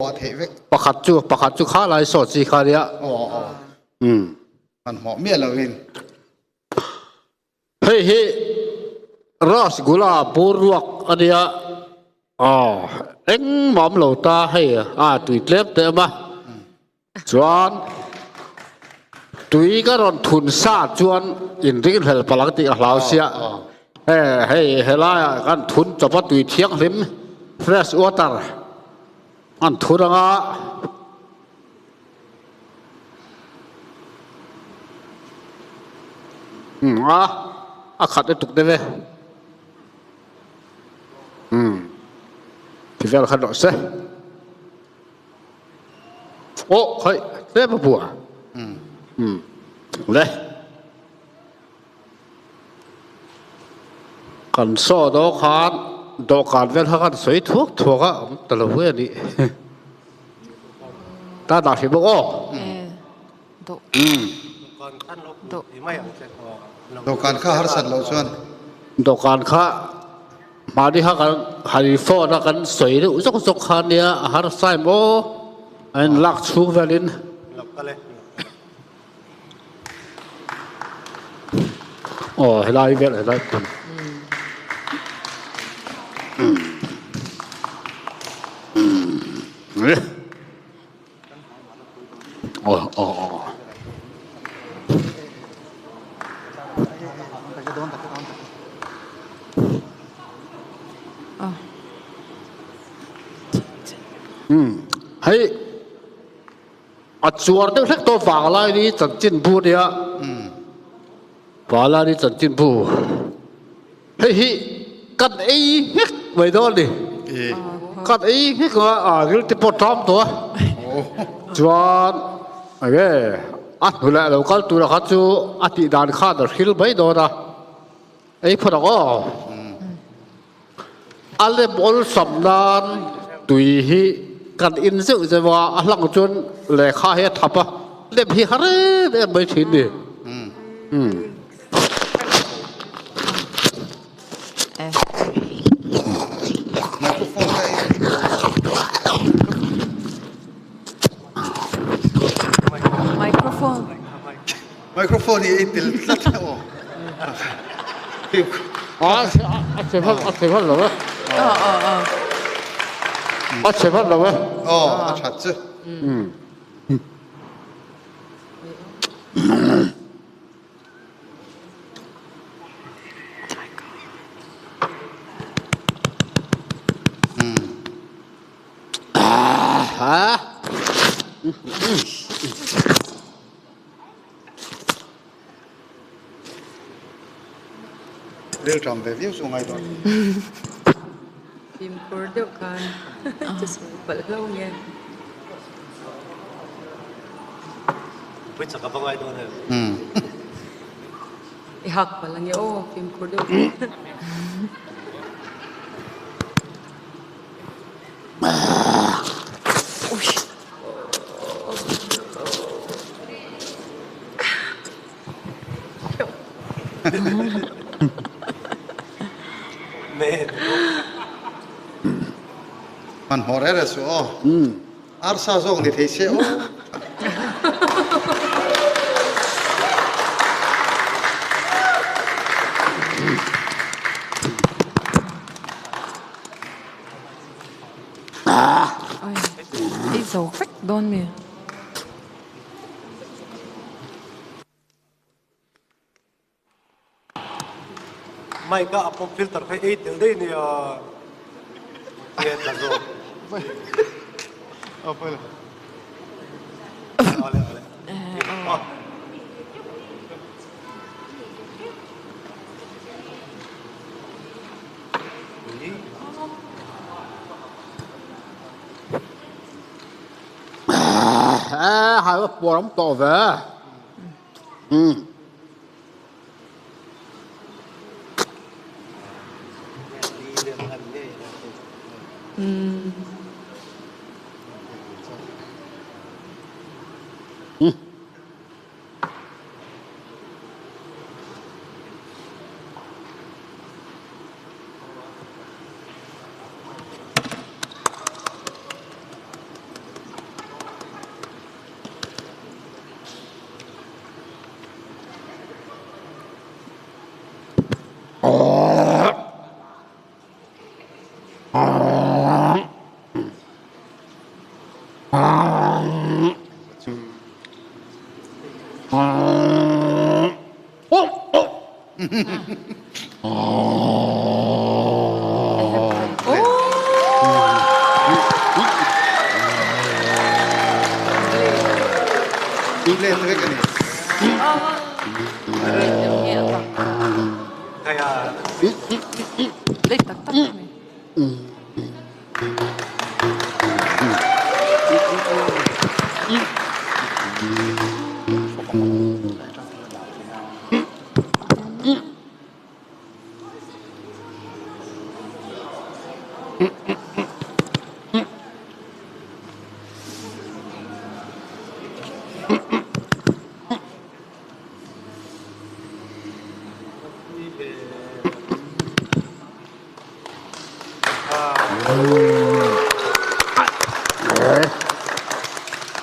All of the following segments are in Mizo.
a theih vek. Pakhat chu pakhat chu kha lai saw chi kha nia. Aw aw. Hmanhmawh miah lovin. Hei hi Rasgula bur ruak a nia. Aw engmah awm lo ta hei a tui tlem teh awm a. Chuan tui ka rawn thun sa chuan inringhlel palh ang tih ka hlau sia. Hei helaiah kan thun chawp a tui thianghlim fresh water an thun anga. A a khat lutuk deuh e. Ti vel kha rawh se. Aw khawi tlem a bua. Le. Kan saw daw khan dawhkan vel kha kan sawi thuak thuak a awm ta lo nge a nih. Ta dah hrih bawk aw. Dawhkan kha harsat loh chuan. Dawhkan kha mahni kha kan han in phone a kan sawi deuh zawk zawk kha nia a harsa em aw a in lak chhung velin. Aw helai vel helai hmun. Aw aw aw. Hei. A chuar deuh hlek tawh Vanglaini chanchinbu a nia. Vanglaini chanchinbu. Hei hi kan ei nghek mai dawn a ni. Kan ei nghek a, a ril te pawh ṭam tawh a. Chuan enge a hnu leh lo kal tura kha chu a tih dan khan a hril mai dawn a. Ei phawt ang aw. A lem awlsam nan tui hi kan in zeuh zeuh a, a hlang chuan lehkha hi a thap a, lem hi har em em mai thin ni. Microphone. Microphone hi ei tel tlat aw. A chhe hman a chhe hman lo e. A chhe hman lo e. Aw a that chu. Rilṭam ve viau chu ngai dawn. Fimkhur deuh khan che sawi palh hlo nge. Pui chak a va ngai dawn em? I hak palh ange aw fimkhur deuh khan. Hmanhmawh reh reh suh aw. Arsa zawk ni thei se aw. Ei zo vek dawn mi. Mic a pop filter kha ei tel daih nia nge tla zawk. Ale ale. Hai va puar awm tawh ve.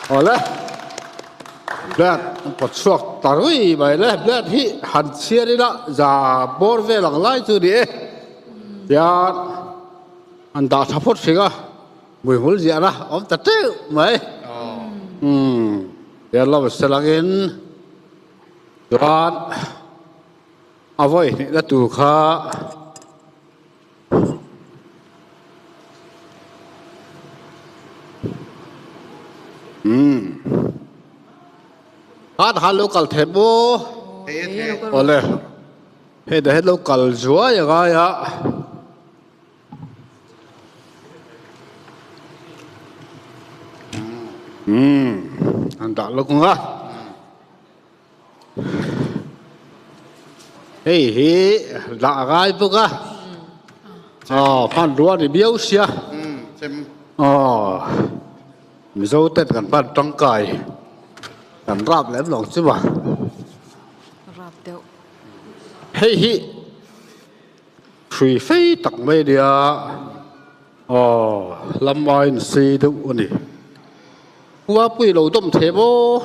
Awle, Black an pawt chhuak ta rui mai le, Black hi han chhiar ila za bawr vel ang lai chu ni e. Tian an dah tha phawt hring a, hmuihmul ziahna a awm ta teuh mai. Umm, tian lo selangin chuan a vawi hnihna tur kha Umm. Khan han lo kal thei maw? Awle. Hei dah hian lo kal zuai a ngai a. Umm. An dah lawk ang a. Hei hi dah a ngai bawk a. Aw hmanrua a ni miau sia. Aw Mizo ten kan hman tangkai kan rap lem lo chu ma. Rap deuh. Hei hi hrui fei tak mai a nia. Aw lam aiin sei deuh a ni. Kuapui lo dawm thei maw?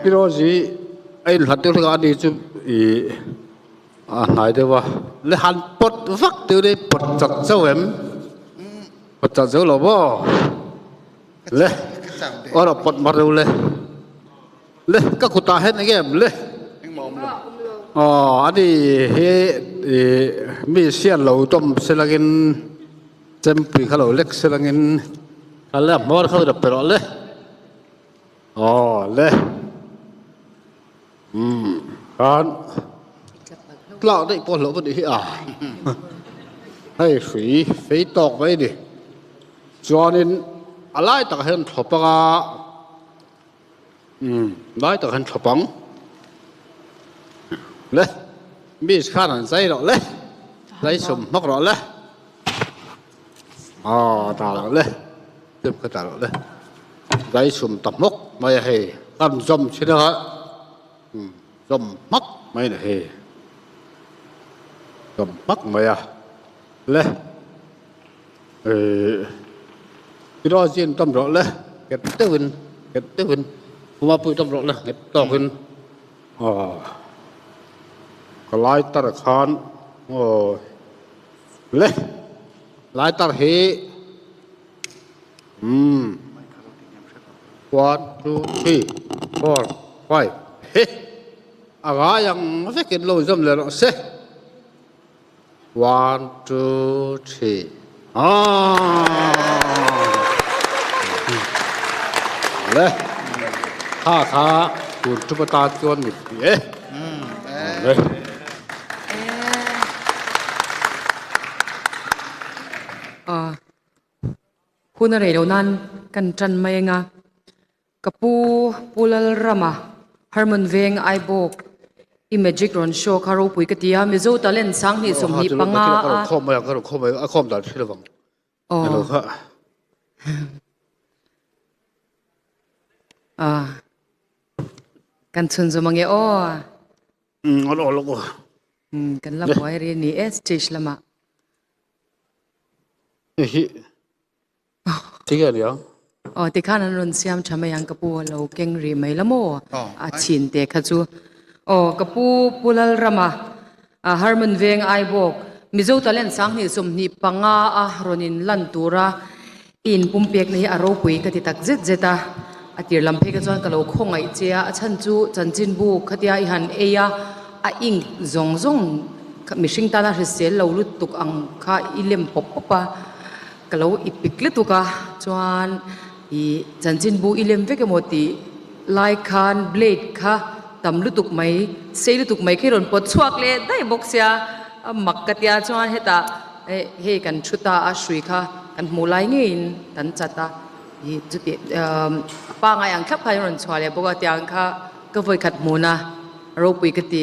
Pi Rosie a inhlat deuh hlek a, ani chu ih a hnai deuh a. Le han pawt vak deuh le pawt chak chauh em? Pawt chak zo lo maw? Le aw rawh pawt mar deuh le. Le ka kutah hian eng em le? Aw ani hi ih mi sian lo dawm selangin chempui kha lo lek selangin a le a hmawr kha lo pe rawh le. Aw le umm khan tlak daih pawh hlauh va nih hi a hei hrui fei tawk mai a ni chuanin a lai takah hian thlawp anga. Umm lai tak han thlawp ang le miss khan han zai rawh le zai sawm hmak rawh le aw ta rawh le chum kha ta rawh le zai sawm ta hmawk mai a hei kan zawm thin a umm zawm hmak mai a ni hei zawm hmak mai a le. Kerosene tam rawh le nghet deuhin nghet deuhin khuma pui tam rawh le nghet tawkin aw ka lighter khan aw le lighter hi umm one two three four five he a ngai ang vekin lo inzawm leh rawh se. One, two, three. Ah! Le. Kha kha tun tum atan chuan mi pui e. Le. Ah. Hun a rei lo nan kan tan mai anga. Ka pu, Pu Lalrama, Hermon Veng, Aibawk, i magic rawn show kha ropui ka ti a, Mizo talent 2025 a. Aw. Aw. Kan chhunzawm ange aw. Kan la buai ri a ni e stage lamah. Ti nge nia? Aw tikhan an rawn siam tha mai ang ka pu a lo keng rih mai la maw a chhin te kha chu. Aw ka pu Pu Lalrama Harmon Veng Aibawk Mizo Talent 2025 a rawn in lan tura. I inpumpekna hi a ropui ka ti tak zet zet a, a tir lam phei kha chuan ka lo khawngaih che a, a chhan chu chanchinbu khatia i han ei a, a ink zawng zawng mihring tana hrisel lo lutuk ang kha i lem pawp pawp a, ka lo i pik lutuk a, chuan i chanchinbu i lem vek emaw tih lai khan blade kha tam lutuk mai, sei lutuk mai kha i rawn pawt chhuak leh daih bawk sia, a mak ka tia chuan hetah. Hei kan thu ta a, hrui kha kan hmuh lai ngeiin kan chat a, ih chuti a pangai ang thlap khan a rawn chhuah leh bawk a, tiang kha ka vawi khat hmun a, ropui ka ti,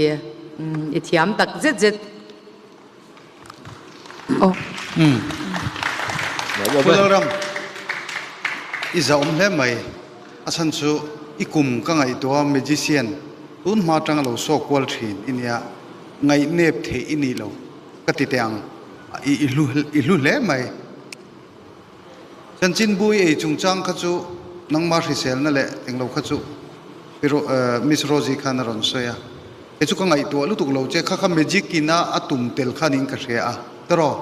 i thiam tak zet zet. Aw. Pu Lalram, i zahawm hle mai, a chhan chu i kum ka ngaihtuah a magician tun hma atanga lo saw kual thin i nia, ngaihnep theih i nih lo. Ka ti teh ang, i i hlu i hlu hle mai. Chanchinbu i ei chungchang kha chu nangma hriselna leh englo kha chu Pi Ro Miss Rosie khan a rawn sawi a. Kei chu ka ngaihtuah lutuk lo che, kha kha magic in a a tum tel khan in ka hria a. Tawraw,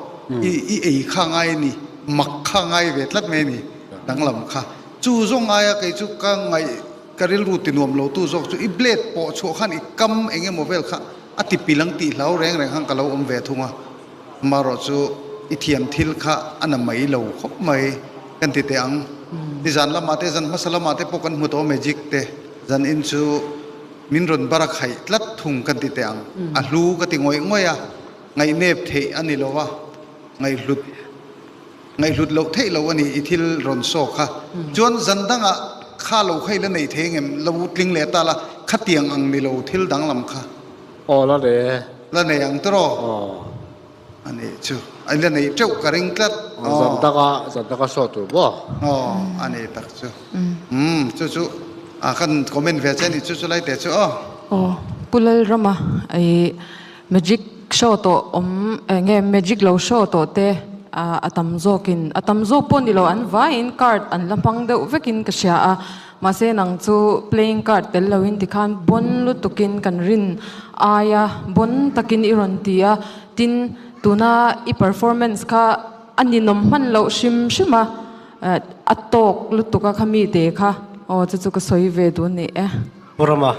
i i ei kha ngai a ni, mak kha ngai ve tlat mai a ni, danglam kha. Chu zawng aia kei chu ka ngaih ka rilru ti nuam lo tu zawk chu i blade pawh chhuah khan i kam eng emaw vel kha A ti pil ang tih hlau reng reng khan ka lo awm ve thung a, amaherawh chu i thiam thil kha a na mai lo khawp mai kan ti teh ang. Nizan lamah te, zan hmasa lamah te pawh kan hmu tawh magic te, zan in chu min rawn bar a khaih tlat thung kan ti teh ang. A hlu ka ti ngawih ngawih a, ngaihnep theih a ni lo a, ngaihhlut ngaihhlut loh theih loh a ni i thil rawn saw kha. Chuan zan dangah kha lo kha i la nei thei engem lo tling leh ta la, khatiang ang ni lo thil danglam kha. Aw la nei e. La nei ang tawh. Aw. A nih chu. A la nei teuh ka ring tlat. Aw zan dangah zan danga saw tur maw? Aw a nei tak chu. Umm chu chu a kan comment ve che a ni chu chu lai teh chu aw. Aw Pu Lalrama i Magic show tawh awm eng nge magic lo show tawh te a tam zawkin a tam zawk pawh ni lo an vaiin card an la hmang deuh vekin ka hria a mahse nang chu playing card tel loin tikhan bon lutukin kan rin aia bon takin i rawn ti a tin tuna i performance kha a ninawm hman loh hrim hrim a a tawk lutuk a kha mite kha aw chu chu ka sawi ve duh a ni e. Pu Rama.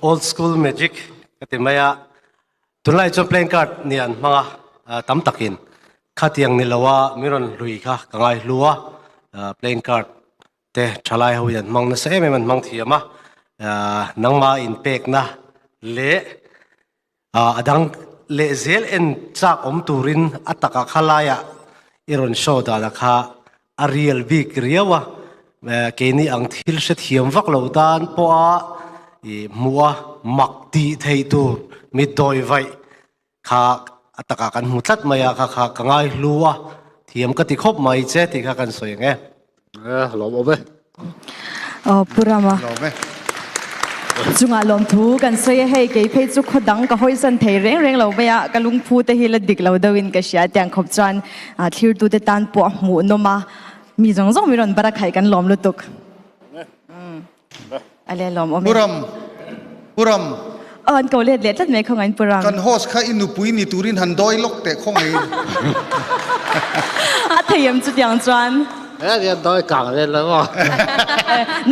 Old school magic ka ti mai a, tunlai chuan playing card nih an hmang a, tam takin khatiang ni loa min rawn hlui kha ka ngai hlu a, playing card te thalai ho in an hmang nasa em em an hmang thiam a, nangma inpekna leh A dang leh zel en chak awm turin a takah kha laiah i rawn show dan a kha a real bik riau a, keini ang thil hrethiam vak lo tan pawha i hmuh a mak tih theih tur mitdawi vaih kha a takah kan hmu tlat mai a, kha kha ka ngai hlu a, thiam ka ti khawp mai che tih kha kan sawi ang e. Lawm awm e. Aw Pu Rama. Lawm e. Chungah lawmthu kan sawi a, hei kei phei chu khaw dang ka hawisan thei reng reng lo mai a, ka lungphu te hi la dik lo deuhin ka hria tiang khawp chuan thlirtu te tan pawh a hmuhnawm a, mi zawng zawng min rawn bar a khaih kan lawm lutuk. Ale lawm awm e. Pu Ram, Pu Ram. Aw an ko let leh tlat mai khawngain Pu Ram. Kan host kha i nupui ni turin han dawi lawk teh khawngain. A thei em chutiang chuan. He hian dawi kang vel lo maw.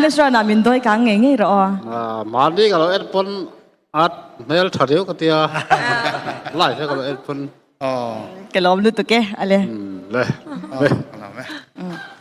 Nashran ah min dawi kang ngei ngei rawh aw. Mahni ka lo en pawn at hmel tha riau ka tia. Live he ka lo en pawn. Ka lawm lutuk e ale. Le.